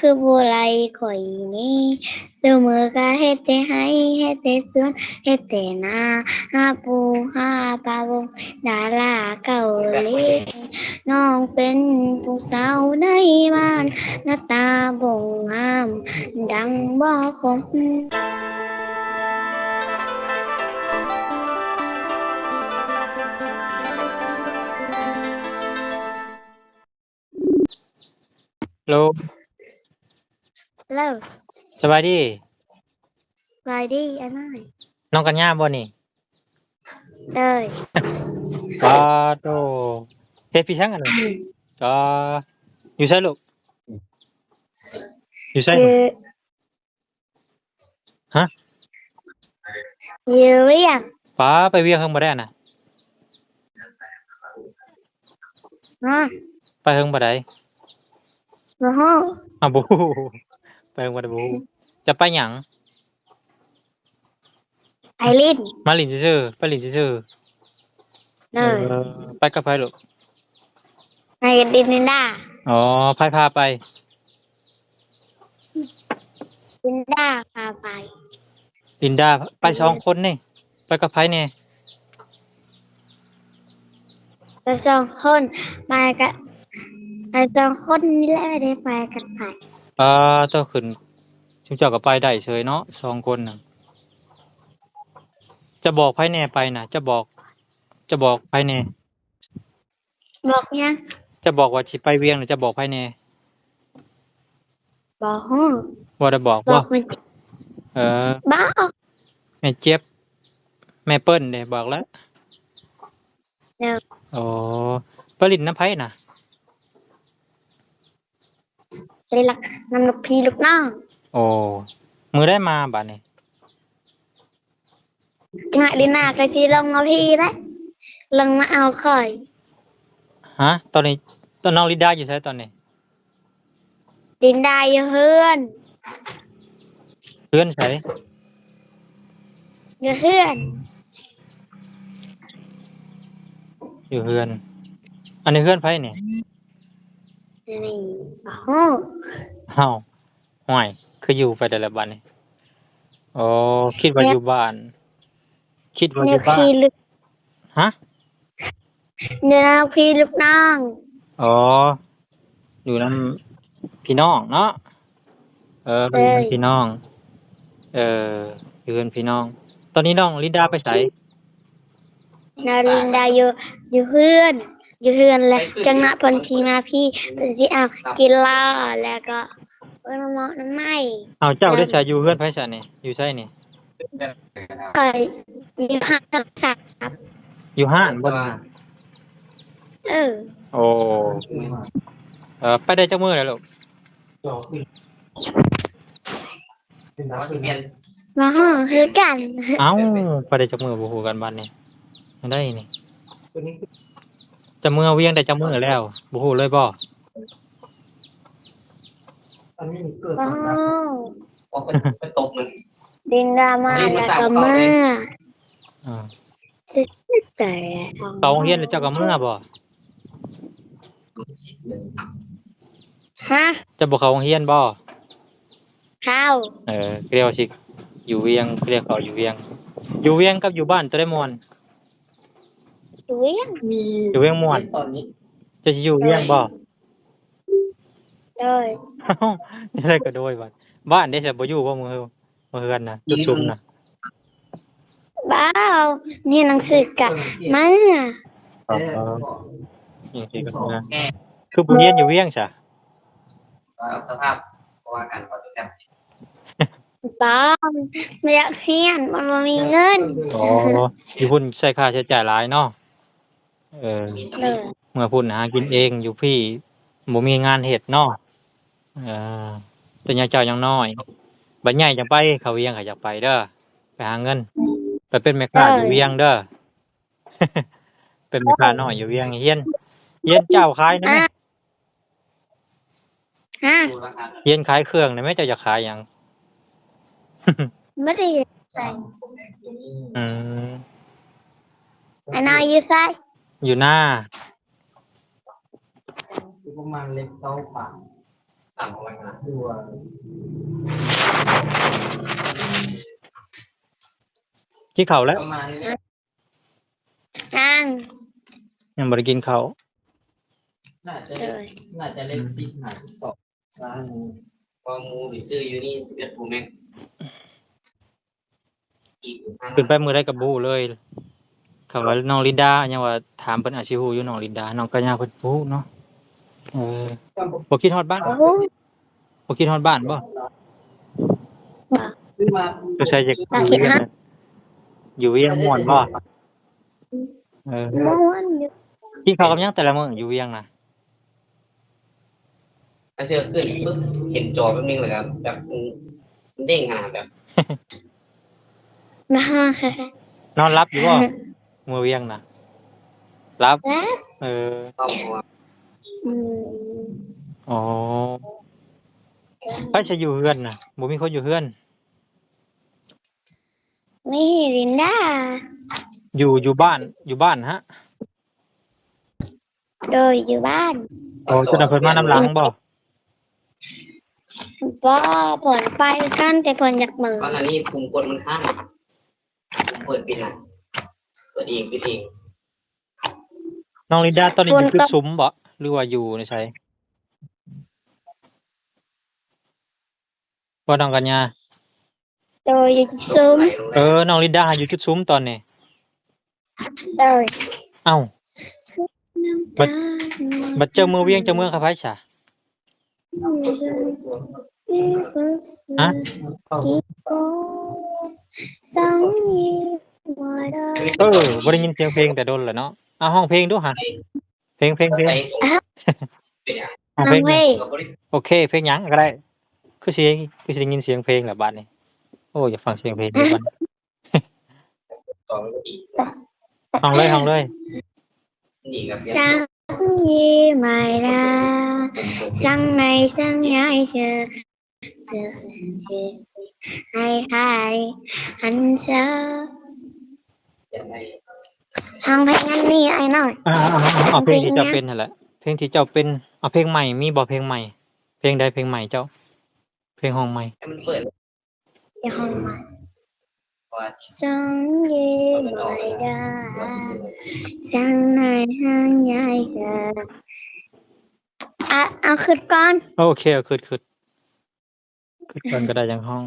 ຄືບໍ່ໄລ່ຂ້ອຍນີ້ ຊຸມື້ກະເຮັດແຕ່ໄຮ່ ເຮັດແຕ່ສວນ ເຮັດແຕ່ນາ ຫາປູຫາປາ ບໍ່ດາລາເກົາຫຼີ ນ້ອງເປັນຜູ້ສາວໃນບ້ານ ໜ້າຕາບໍ່ງາມ ດັງບໍ່ຄົມ. ໂລ ໂລ ສະບາຍດີ. ສະບາຍດີອ້າຍນ້ອຍ. ນ້ອງກັນຍາບໍ່ນີ້? ໂດຍ. ປາໂຕ ເຮັດພິສັງອັນນີ້? ກໍ ຢູ່ໃສລູກ? ຢູ່ໃສ? ຢູ່ ຮະ? ຢູ່ວຽງ. ປາ ໄປວຽງເຫິງບໍ່ໄດ້ນະ? ຮະ? ໄປເຫິງບໍ່ໄດ້? ບໍ່ຮູ້. ອ້າວ ບໍ່ຮູ້ ໄປເຫິງບໍ່ໄດ້ ບໍ່ຮູ້. ຈະໄປຫຍັງ? ໄປຫຼິ້ນ. ມາຫຼິ້ນຊື່ໆ ໄປຫຼິ້ນຊື່ໆ. ໂດຍ. ເອີ ໄປກັບໃຜລູກ? ໄປກັບລິນດາ. ອໍ ໃຜພາໄປ? ລິນດາພາໄປ. ລິນດາໄປສອງຄົນນີ້ ໄປກັບໃຜແດ່? ໄປສອງຄົນ ໄປກະ ໄປສອງຄົນນີ້ແຫຼະ ບໍ່ໄດ້ໄປກັບໃຜ. ເອີ ເຈົ້າຂຶ້ນ ຊຸມເຈົ້າກໍໄປໄດ້ເສີຍເນາະ ສອງຄົນນະ. ຈະບອກໃຜແດ່ໄປນະ? ຈະບອກ ຈະບອກໃຜແດ່? ບອກຫຍັງ? ຈະບອກວ່າຊິໄປວຽງ ຈະບອກໃຜແດ່? ບໍ່ຮູ້. ບໍ່ໄດ້ບອກບໍ່? ບອກແມ່ ເອີ ບໍ່. ແມ່ເຈັບ ແມ່ເປີ້ນເດ້ ບອກແລ້ວ. ໂອ້ ໄປຫຼິ້ນນຳໃຜນະ? ໄປຫຼິ້ນນຳລູກພີ່ລູກນ້ອງ. ໂອ້ ມື້ໃດມາບາດນີ້? ຈັກໜ້ອຍລິນດາກໍຊິລົງມາພີ້ແຫຼະ ລົງມາເອົາຂ້ອຍ. ຮະ? ຕອນນີ້ ຕອນ ນ້ອງລິນດາຢູ່ໃສຕອນນີ້? ລິນດາຢູ່ເຮືອນ. ເຮືອນໃສ? ຢູ່ເຮືອນ. ຢູ່ເຮືອນ. ອັນນີ້ເຮືອນໃຜນີ້? ນີ້ ບໍ່ຮູ້. ເອົ້າ ຫ້ວຍ ຄືຢູ່ໄປແຕ່ລະບາດນີ້. ໂອ້ ຄິດວ່າຢູ່ບ້ານ ຄິດວ່າຢູ່ບ້ານ. ຮະ? ຢູ່ນຳພີ່ລູກນ້ອງ. ອໍ ຢູ່ນຳພີ່ນ້ອງເນາະ. ເອີ ຢູ່ນຳພີ່ນ້ອງ. ເອີ ຢູ່ເຮືອນພີ່ນ້ອງ. ຕອນນີ້ນ້ອງລິນດາໄປໃສ? ນ້ອງລິນດາຢູ່ ຢູ່ເຮືອນ ຢູ່ເຮືອນແຫຼະ. ຈັກໜ້ອຍເພິ່ນຊິມາພີ້ ເພິ່ນຊິເອົາກິນເຫຼົ້າ ແລ້ວກໍເອີ້ນມາເໝາະນຳໄມ້. ເອົາ ເຈົ້າໄດ້ໃສ ຢູ່ເຮືອນໃຜຊະນີ້? ຢູ່ໃສນີ້? ຂ້ອຍຢູ່ຮ້ານໂທລະສັບ. ຢູ່ຮ້ານບໍ່? ເອີ. ໂອ້ ເອີ ໄປໄດ້ຈັກມື້ແລ້ວລູກ? ບໍ່ຮູ້ຄືກັນ. ເອົ້າ ໄປໄດ້ຈັກມື້ບໍ່ຮູ້ກັນບາດນີ້ ແນວໃດນີ້? ຈະເມືອວຽງໄດ້ຈັກມື້ແລ້ວ ບໍ່ຮູ້ເລີຍບໍ່? ບໍ່ຮູ້. ດິນດາມາແລ້ວກໍເມືອ. ອ່າ ເຂົ້າໂຮງຮຽນແລ້ວເຈົ້າກໍເມືອບໍ່? ຮະ? ເຈົ້າບໍ່ເຂົ້າໂຮງຮຽນບໍ່? ເຂົ້າ. ເອີ ກໍລຽກວ່າຊິຢູ່ວຽງ ກໍລຽກເຂົ້າຢູ່ວຽງ. ຢູ່ວຽງກັບຢູ່ບ້ານໂຕໃດມ່ວນ? ຢູ່ວຽງ. ຢູ່ວຽງມ່ວນ. ເຈົ້າຊິຢູ່ວຽງບໍ່? ໂດຍ. ຈັ່ງໃດກໍໂດຍ ບາດ ບ້ານເດ້ ສະ ບໍ່ຢູ່ບໍ່? ມື້ ມື້ເຮືອນນະ ຈຸດຊຸມນະ. ບໍ່ ຮຽນໜັງສືກະມາ. ອໍ ນີ້ຄື ຄືບໍ່ຮຽນຢູ່ວຽງຊະ? ສະພາບ ບໍ່ວ່າກັນ ຂໍໂທດນຳ. ບໍ່ ບໍ່ຢາກຮຽນ ມັນບໍ່ມີເງິນ. ອໍ ຢູ່ພຸ້ນໃຊ້ຄ່າໃຊ້ຈ່າຍຫຼາຍເນາະ. ເອີ ເອີ ເມືອພຸ້ນຫາກິນເອງ ຢູ່ພີ້ບໍ່ມີງານເຮັດເນາະ. ເອີ ແຕ່ຍາມເຈົ້າຍັງນ້ອຍ ບັດໃຫຍ່ຈັ່ງໄປ. ເຂົ້າວຽງກໍຢາກໄປເດີ ໄປຫາເງິນ ໄປເປັນແມ່ຄ້າຢູ່ວຽງເດີ. ເອີ ເປັນແມ່ຄ້ານ້ອຍຢູ່ວຽງ. ຮຽນ ຮຽນເຈົ້າຂາຍນຳແມ່. ຮະ? ຮຽນຂາຍເຄື່ອງໄດ້ແມ່. ເຈົ້າຢາກຂາຍຫຍັງ? ບໍ່ໄດ້ເຮັດໃສ່. ອືມ. ອັນນັ້ນຢູ່ໃສ? ຢູ່ນາ. ປະມານເລັບເກົ້າປາຍ. ກິນເຂົ້າແລ້ວ? ຍັງ ຍັງບໍ່ໄດ້ກິນເຂົ້າ. ໜ້າຈະເລັກ ໜ້າຈະເລັກສິບຫ້າ ສິບສອງ ວ່າ ເພາະໝູ່ໄປຊື້ຢູ່ນີ້ສິບເອັດ Pro Max ຂຶ້ນໄປມື້ໃດກໍບໍ່ຮູ້ເລີຍ. ຄຳວ່ານ້ອງລິນດາ ຍັງວ່າຖາມເພິ່ນອາດຊິຮູ້ຢູ່ ນ້ອງລິນດາ. ນ້ອງກັນຍາເພິ່ນບໍ່ຮູ້ເນາະ. ເອີ ບໍ່ຄິດຮອດບ້ານ ບໍ່ຮູ້ ບໍ່ຄິດຮອດບ້ານບໍ່? ບໍ່. ຢູ່ໃສ? ຢູ່ວຽງ ຢູ່ວຽງມ່ວນບໍ່? ເອີ ມ່ວນຢູ່. ກິນເຂົ້າກັບຫຍັງແຕ່ລະມື້ຢູ່ວຽງນະ? ອັນເທື່ອຂຶ້ນປຶບ ເຫັນຈໍແປັບໜຶ່ງ ແລ້ວກໍແບບ ເດ້ງຫາແບບ ນອນຫຼັບຢູ່ບໍ່? ເມືອວຽງນະ ຫຼັບ? ຫຼັບ. ເອີ ອືມ ອໍ ໃຜຈະຢູ່ເຮືອນນະ? ບໍ່ມີຄົນຢູ່ເຮືອນ. ມີລິນດາ. ຢູ່ ຢູ່ບ້ານ ຢູ່ບ້ານຫະ? ໂດຍ ຢູ່ບ້ານ. ໂອ້ ຈະນຳເພິ່ນມານຳຫຼັງບໍ່? ບໍ່ ເພິ່ນໄປຄືກັນ ແຕ່ເພິ່ນຢາກເມືອ. ຕອນນີ້ປຸ່ມກົດມັນຄ້າງ ປຸ່ມເປີດປິດນະ ເປີດເອງ ປິດເອງ. ນ້ອງລິນດາ ຕອນນີ້ຢູ່ຈຸດສຸມບໍ່ ຫຼືວ່າຢູ່ໃນໃສ? ບໍ່ ນ້ອງກັນຍາ? ໂດຍ ຢູ່ຈຸດສຸມ. ເອີ ນ້ອງລິນດາຫາຢູ່ຈຸດສຸມຕອນນີ້. ໂດຍ. ເອົ້າ ບັດ ບັດເຈົ້າເມືອວຽງ ເຈົ້າເມືອກັບໃຜຊະ? ຮະ? ເອີ ບໍ່ໄດ້ຍິນສຽງເພງແຕ່ດົນແລ້ວເນາະ. ເອົາ ຮ້ອງເພງດູຫະ. ເພງ ເພງ ເພງ ຮ້ອງເພງ. ໂອເຄ ເພງຫຍັງກໍໄດ້. ຄືຊິ ຄືຊິໄດ້ຍິນສຽງເພງແລ້ວບາດນີ້. ໂອ້ ຢາກຟັງສຽງເພງເລີຍບາດ. ຮ້ອງເລີຍ ຮ້ອງເລີຍ. ຮ້ອງເພງອັນນີ້ອ້າຍນ້ອຍ. ເອົາ ເອົາ ເອົາ ເອົາເພງທີ່ເຈົ້າເປັນຫັ້ນແຫຼະ ເພງທີ່ເຈົ້າເປັນ. ເອົາເພງໃໝ່ ມີບໍ່ເພງໃໝ່? ເພງໃດເພງໃໝ່ເຈົ້າ? ເພງຮ້ອງໃໝ່. ເພງຮ້ອງໃໝ່. ອະ ເອົາ ຄຶດກ່ອນ. ໂອເຄ ເອົາ ຄຶດ ຄຶດ ຄຶດກ່ອນກໍໄດ້ ຈັ່ງຮ້ອງ.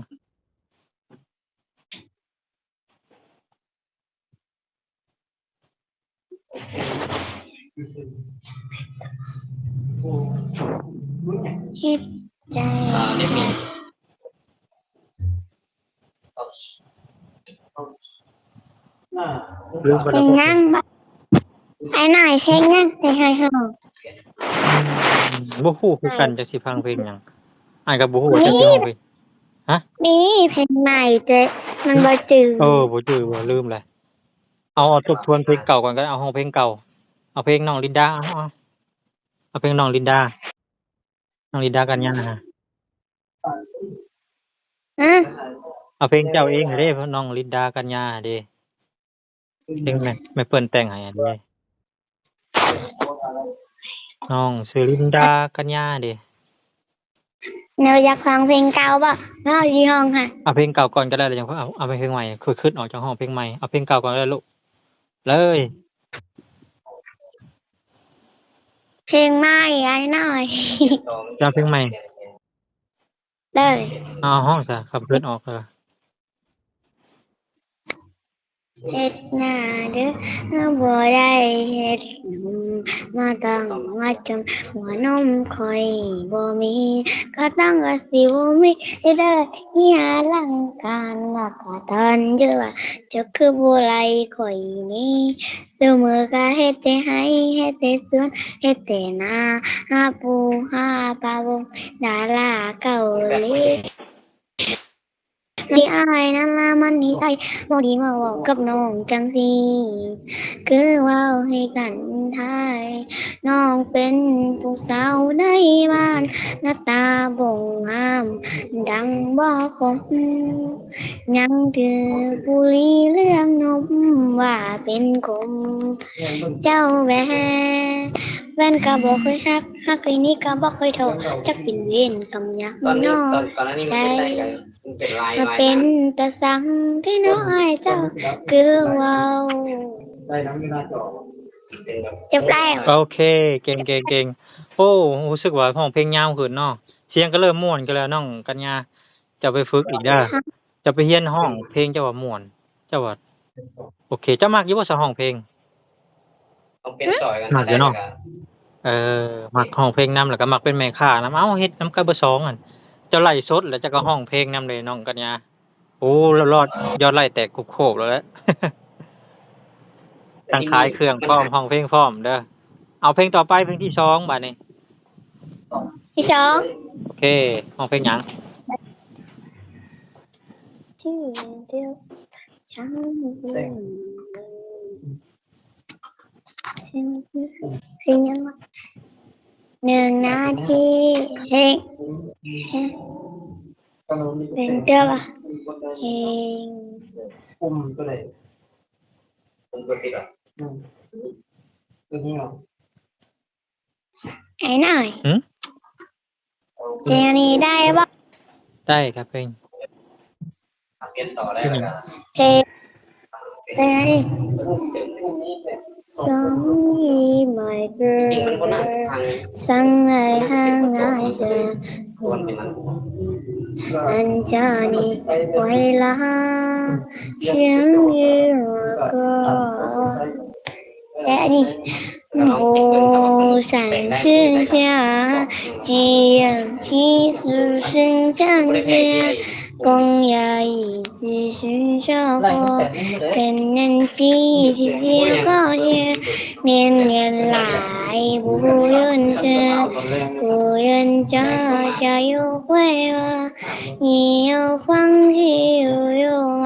ເຮັດໃຈ ລືມໄປແລ້ວ. ເພງຫຍັງ? ອ້າຍນ້ອຍ ເພງຫຍັງ? ໃຫ້ ໃຫ້ຮ້ອງ. ອືມ ບໍ່ຮູ້ຄືກັນ ຈັກຊິຟັງເພງຫຍັງ. ອ້າຍກໍບໍ່ຮູ້ວ່າຈັກຊິຮ້ອງເພງ. ຮະ? ມີເພງໃໝ່ ແຕ່ມັນບໍ່ຈື່. ເອີ ບໍ່ຈື່ ບໍ່ ລືມແລ້ວ. ເອົາ ເອົາທົບທວນເພງເກົ່າກ່ອນກໍໄດ້. ເອົາ ຮ້ອງເພງເກົ່າ. ເອົາເພງນ້ອງລິນດາ. ເອົາ ເອົາເພງນ້ອງລິນດາ. ນ້ອງລິນດາ ກັນຍາ. ຮະ? ເອົາເພງເຈົ້າເອງເດ້ ນ້ອງລິນດາ ກັນຍາເດ້. ເພງແມ່ ແມ່ເພິ່ນແຕ່ງໃຫ້ຫັ້ນເດ້. ນ້ອງຊື່ລິນດາ ກັນຍາເດ້. ແນວຢາກຟັງເພງເກົ່າບໍ່? ເຮົາຊິຮ້ອງໃຫ້. ເອົາເພງເກົ່າກ່ອນກໍໄດ້ ແລ້ວຈັ່ງຄ່ອຍເອົາ ເອົາເພງໃໝ່. ຄ່ອຍຄຶດອອກຈັ່ງຮ້ອງເພງໃໝ່. ເອົາເພງເກົ່າກ່ອນກໍໄດ້ລູກ. ເລີຍ. ເພງໃໝ່ ອ້າຍນ້ອຍ. ຈະເອົາເພງໃໝ່. ເລີຍ. ເອົາ ຮ້ອງຊະ ຄັບເພິ່ນອອກ. ເອີ ເຮັດໜ້າເດີ້ ເຮົາບໍ່ໄດ້ເຮັດໜຸ່ມ ມາຕັ້ງມາຈົມ ຫົວນົມຂ້ອຍບໍ່ມີ ກະຕັ້ງກະຊິບໍ່ມີເດີ ເຮີຍ ອະລັງການ ລະກະຕອນເຢີ ເຈົ້າຄືບໍ່ໄລ່ຂ້ອຍໜີ ຊຸມື້ກະເຮັດແຕ່ໄຮ່ ເຮັດແຕ່ສວນ ເຮັດແຕ່ນາ ຫາປູຫາປາ ດາລາເກົາຫຼີ. ທີ່ອ້າຍນັ້ນລະມັນນິໄສບໍ່ດີ ມາເວົ້າກັບນ້ອງຈັ່ງຊີ້ ຄືເວົ້າໃຫ້ກັນໄທ. ນ້ອງເປັນຜູ້ສາວໃນບ້ານ ໜ້າຕາບໍ່ງາມ ດັງບໍ່ຄົມ ຍັງຖືກບຸລີເລື່ອງນົມ ວ່າເປັນຂົມ ເຈົ້າແບບ ແມ່ນກໍບໍ່ເຄີຍຮັກ ຮັກອີ່ນີ້ກໍບໍ່ເຄີຍທໍ ຈັກເປັນເວນກຳຍັກນ້ອຍໃດ ມາເປັນຕາສັງແທ້ນ້ອຍເຈົ້າ ຄືເວົ້າ ຈົບແລ້ວ. ໂອເຄ ເກັ່ງໆໆ ໂອ້ ຮູ້ສຶກວ່າຮ້ອງເພງຍາວຂຶ້ນເນາະ ສຽງກໍເລີ່ມມ່ວນຂຶ້ນແລ້ວ ນ້ອງກັນຍາ ເຈົ້າໄປຝຶກອີກເດີ ເຈົ້າໄປຮຽນຮ້ອງເພງ ເຈົ້າວ່າມ່ວນ ເຈົ້າວ່າ ໂອເຄ ເຈົ້າມັກຢູ່ບໍ່ຊະຮ້ອງເພງ? ຕ້ອງເປັນຕໍ່ກັນ ມັກຢູ່ເນາະ ເອີ ມັກຮ້ອງເພງນຳ ແລ້ວກໍມັກເປັນແມ່ຄ້ານຳ ເອົ້າ ເຮັດນຳກັນເບິດສອງອັນ ເຈົ້າໄລຟ໌ສົດ ແລ້ວເຈົ້າກໍຮ້ອງເພງນຳເດ້ນ້ອງກັນຍາ ໂອ້ ລອດ ຍອດໄລຟ໌ແຕກໂຄບໆແລ້ວແຫຼະ ທັງຂາຍເຄື່ອງພ້ອມ ຮ້ອງເພງພ້ອມເດີ ເອົາເພງຕໍ່ໄປ ເພງທີສອງບາດນີ້ ທີສອງ ໂອເຄ ຮ້ອງເພງຫຍັງ? ເພງຫຍັງວະ? ໜຶ່ງນາທີ ເພງ ເພງ ເພງເທື່ອວະ? ເພງ ອ້າຍນ້ອຍ ຫຶ? ເພງອັນນີ້ໄດ້ບໍ່? ໄດ້ຄັບ ເພງ ເພງ ເພງອັນນີ້ Sorry my girl 想爱很爱着 อันจานี้ไว้ละ เสียงยืนก็ และอันนี้ 我想吃下，只有其实生长下，公园一直是生活，可能只是个年年来不愿吃，不愿这下又会忘，你又放弃又又吗？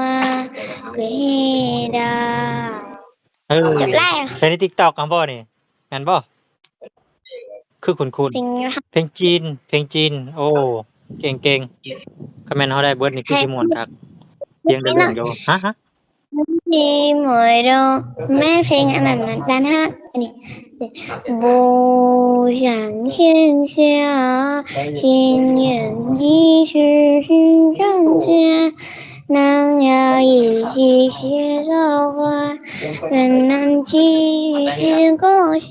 ເອີ ຈົບແລ້ວ ໃສ່ໃນຕິກຕັອກຫັ້ນບໍ່ນີ້ ແມ່ນບໍ່? ຄືຄຸ້ນໆ ເພງຫຍັງ? ເພງຈີນ ເພງຈີນ ໂອ້ ເກັ່ງໆ ຄັນແມ່ນເຮົາໄດ້ເບິດນີ້ຄືຊິມ່ວນຄັກ ສຽງໄດ້ເລື່ອງຢູ່ ຮະ ຮະ ທີ່ໝອຍດອກ ແມ່ເພງອັນນັ້ນນະ ດ້ານຮັກ ອັນນີ້ 不想剩下，情愿一直是剩下，能有一些些说话，可能只是个些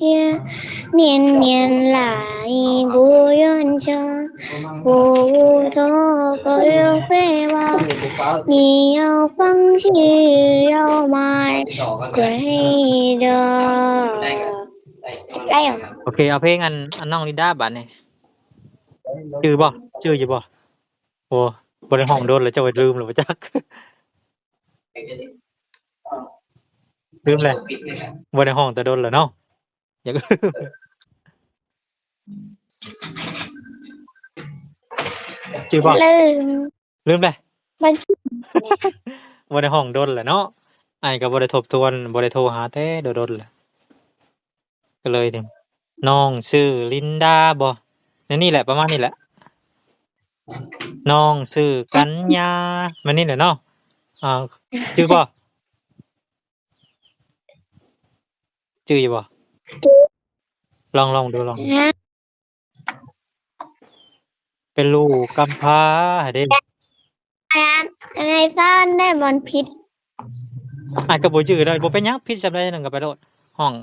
年年来不愿讲，不无头可又会忘，你又放弃又埋归的。 ໂອເຄ ເອົາເພງອັນ ອັນນ້ອງລິນດາບາດນີ້ ຈື່ບໍ່? ຈື່ຢູ່ບໍ່? ໂອ້ ບໍ່ໄດ້ຮ້ອງດົນແລ້ວ ເຈົ້າວ່າລືມແລ້ວບໍ່ຈັກ ລືມແລ້ວ ບໍ່ໄດ້ຮ້ອງແຕ່ດົນແລ້ວເນາະ ຢາກ ຈື່ບໍ່? ລືມ ລືມແລ້ວ ມັນ ບໍ່ໄດ້ຮ້ອງດົນແລ້ວເນາະ ອ້າຍກໍບໍ່ໄດ້ທົບທວນ ບໍ່ໄດ້ໂທຫາແຕ່ດົນໆແລ້ວ ກໍເລີຍ ນ້ອງຊື່ລິນດາບໍ່ ແນວນີ້ແຫຼະ ປະມານນີ້ແຫຼະ ນ້ອງຊື່ກັນຍາ ແມ່ນນີ້ແຫຼະເນາະ ອ່າ ຈື່ບໍ່? ຈື່ຢູ່ບໍ່? ລອງ ລອງດູ ລອງ ເປັນລູກກຳພ້າໃຫ້ເດ້ ອາຈານ ໃຫ້ສອນໄດ້ບ່ອນຜິດ ອາດກໍບໍ່ຈື່ໄດ້ ບໍ່ເປັນຫຍັງ ຜິດສ່ຳໃດນັ້ນກໍໄປໂລດ ຮ້ອງ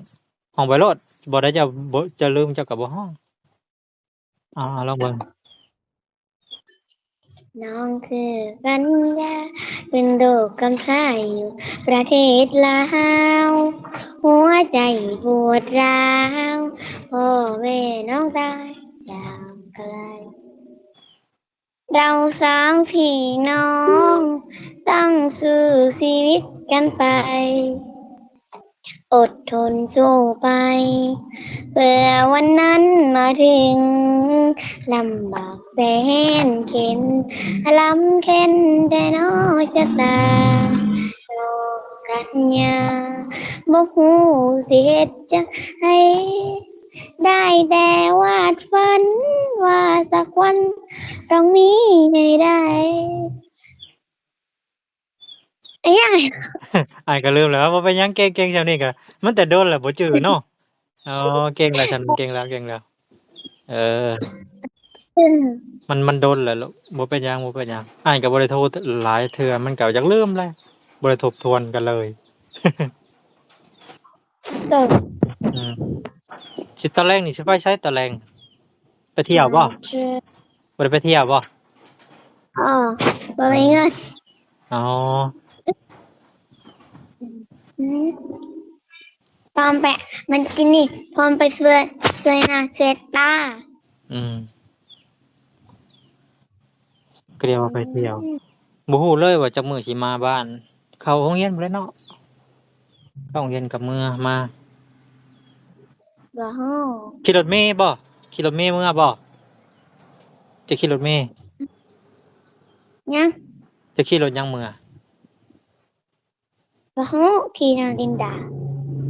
ຮ້ອງໄປໂລດ ບໍ່ໄດ້ ເຈົ້າບໍ່ ເຈົ້າລືມເຈົ້າກໍບໍ່ຮ້ອງ ອາ ລອງເບິ່ງ ນ້ອງຄືກັນຍາ ເປັນໂລກກຳພ້າຢູ່ປະເທດລາວ ຫົວໃຈປວດຮ້າວ ພໍ່ແມ່ນ້ອງຕາຍຈາກໄກ ເຮົາສອງພີ່ນ້ອງຕ້ອງສູ້ຊີວິດກັນໄປ ອົດທົນສູ້ໄປ ເພື່ອວັນນັ້ນມາເຖິງ ລຳບາກແສນເຂັນ ລຳເຂັນແທ້ໜໍຊະຕາ ນ້ອງກັນຍາ ບໍ່ຮູ້ຊິເຮັດຈັ່ງໃດ ໄດ້ແຕ່ວາດຝັນວ່າສັກວັນຕ້ອງມີໃຫ້ໄດ້. ອີຫຍັງ? ອ້າຍກໍລືມແລ້ວ. ບໍ່ເປັນຫຍັງ, ເກັ່ງໆ ຊ່ຳນີ້ກໍ ມັນແຕ່ດົນແລ້ວ ບໍ່ຈື່ເນາະ. ອໍ ເກັ່ງແລ້ວຊັ້ນ, ເກັ່ງແລ້ວ, ເກັ່ງແລ້ວ. ເອີ ມັນ, ມັນດົນແລ້ວລູກ. ບໍ່ເປັນຫຍັງ, ບໍ່ເປັນຫຍັງ. ອ້າຍກໍບໍ່ໄດ້ໂທຫຼາຍເທື່ອ, ມັນກໍຢາກລືມແຫຼະ, ບໍ່ໄດ້ທົບທວນກັນເລີຍ. ເອີ ອືມ. ຊິ ຕອນແລງນີ້ຊິໄປໃສຕອນແລງ? ໄປທ່ຽວບໍ່? ບໍ່ໄດ້ໄປທ່ຽວບໍ່? ອໍ ບໍ່ມີເງິນ. ອໍ ອືມ ພ້ອມໄປ ມັນກິນນີ້ ພ້ອມໄປຊ່ວຍ ຊ່ວຍໜ້າຊ່ວຍຕາ. ອືມ ກໍລຽກວ່າໄປທ່ຽວ. ອືມ ບໍ່ຮູ້ເລີຍວ່າຈັກມື້ຊິມາບ້ານ. ເຂົ້າໂຮງຮຽນພຸ້ນແຫຼະເນາະ. ເຂົ້າໂຮງຮຽນກໍເມືອມາ. ບໍ່ຮູ້. ຂີ່ລົດເມບໍ່? ຂີ່ລົດເມເມືອບໍ່? ຈະຂີ່ລົດເມ? ຍັງ. ຈະຂີ່ລົດຫຍັງເມືອ? ບໍ່ຮູ້. ຂີ່ນອນລິນດາ.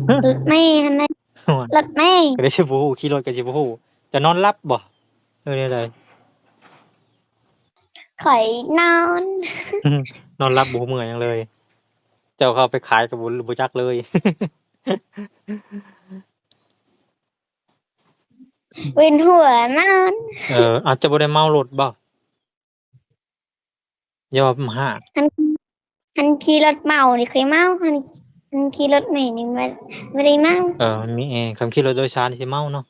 ຮະ? ລົດເມຫັ້ນແຫຼະ. ໂອ້ຍ ລົດເມ. ກໍໄດ້ຊິບໍ່ຮູ້, ຂີ່ລົດກໍຊິບໍ່ຮູ້. ຈະນອນຫຼັບບໍ່? ຫຼືແນວໃດ? ຂ້ອຍນອນ. ນອນຫຼັບບໍ່ຮູ້ເມື່ອຫຍັງເລີຍ. ເຈົ້າເຂົ້າໄປຂາຍກໍບໍ່ ບໍ່ຈັກເລີຍ. ວິນຫົວນອນ. ເອີ ອາດຈະບໍ່ໄດ້ເມົາລົດບໍ່? ຢ່າວ່າມາຫາ. ອັນ ອັນຂີ່ລົດເມົານີ້ເຄີຍເມົາ, ອັນ ອັນຂີ່ລົດເມນີ້ບໍ່ ບໍ່ໄດ້ເມົາ. ເອີ ມັນມີແອ. ຄັນຂີ່ລົດໂດຍສານຊິເມົາເນາະ.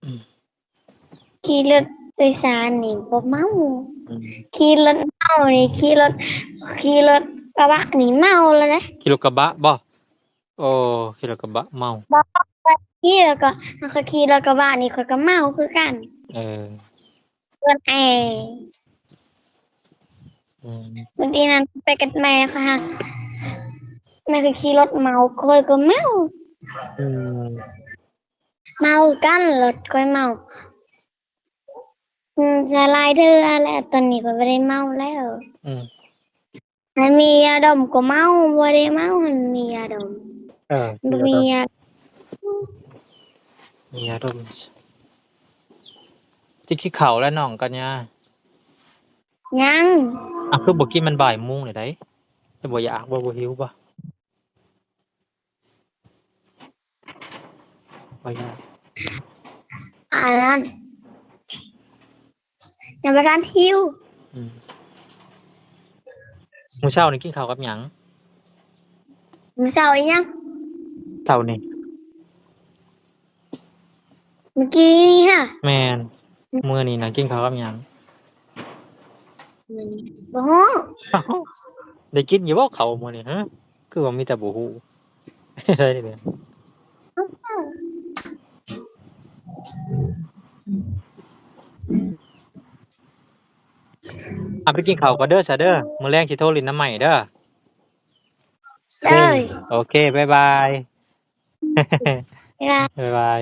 ອືມ ຂີ່ລົດໂດຍສານນີ້ບໍ່ເມົາ. ອືມ ຂີ່ລົດເມົານີ້ ຂີ່ລົດ ຂີ່ລົດກະບະນີ້ເມົາແລ້ວເດ້. ຂີ່ລົດກະບະບໍ່? ໂອ້ ຂີ່ລົດກະບະເມົາ. ບໍ່ ຂ້ອຍຂີ່ແລ້ວກໍ ຂ້ອຍຂີ່ລົດກະບະນີ້ ຂ້ອຍກໍເມົາຄືກັນ. ເອີ ເປີດແອ. ອືມ ບາງທີນັ້ນໄປກັບແມ່ຂ້ອຍຫັ້ນ ແມ່ຂ້ອຍຂີ່ລົດເມົາ ຂ້ອຍກໍເມົາ. ອືມ ເມົາຄືກັນ ລົດຂ້ອຍເມົາ. ອືມ ຫຼາຍເທື່ອແລ້ວ, ຕອນນີ້ຂ້ອຍບໍ່ໄດ້ເມົາແລ້ວ. ອືມ ຄັນມີຢາດົມກໍເມົາ, ບໍ່ໄດ້ເມົາ ຄັນມີຢາດົມ. ເອີ ບໍ່ມີຢາ ມີຢາດົມ. ຈະກິນເຂົ້າແລ້ວນ້ອງກັນຍາ? ຍັງ. ອາ ຄືບໍ່ກິນ? ມັນບ່າຍໂມງແລ້ວໃດ໋. ຈະບໍ່ຢາກບໍ່? ບໍ່ຫິວບໍ່? ບໍ່ຢາກ. ອັນນັ້ນ ຍັງບໍ່ທັນຫິວ. ອືມ ມື້ເຊົ້ານີ້ກິນເຂົ້າກັບຫຍັງ? ມື້ເຊົ້າອີຫຍັງ? ເຊົ້ານີ້ ມື້ກີ້ນີ້ຫະ? ແມ່ນ. ມື້ນີ້ນະກິນເຂົ້າກັບຫຍັງ? ມື້ນີ້ ບໍ່ຮູ້. ໄດ້ກິນຢູ່ບໍ່ເຂົ້າມື້ນີ້? ຮະ ຄືວ່າມີແຕ່ບໍ່ຮູ້. ໄດ້ເລີຍ. ເອົາ ໄປກິນເຂົ້າກ່ອນເດີຊະເດີ. ມື້ແລງຊິໂທຫຼິ້ນນຳໃໝ່ເດີ. ເອີຍ ໂອເຄ ບາຍບາຍ. ບາຍບາຍ. ບາຍບາຍ.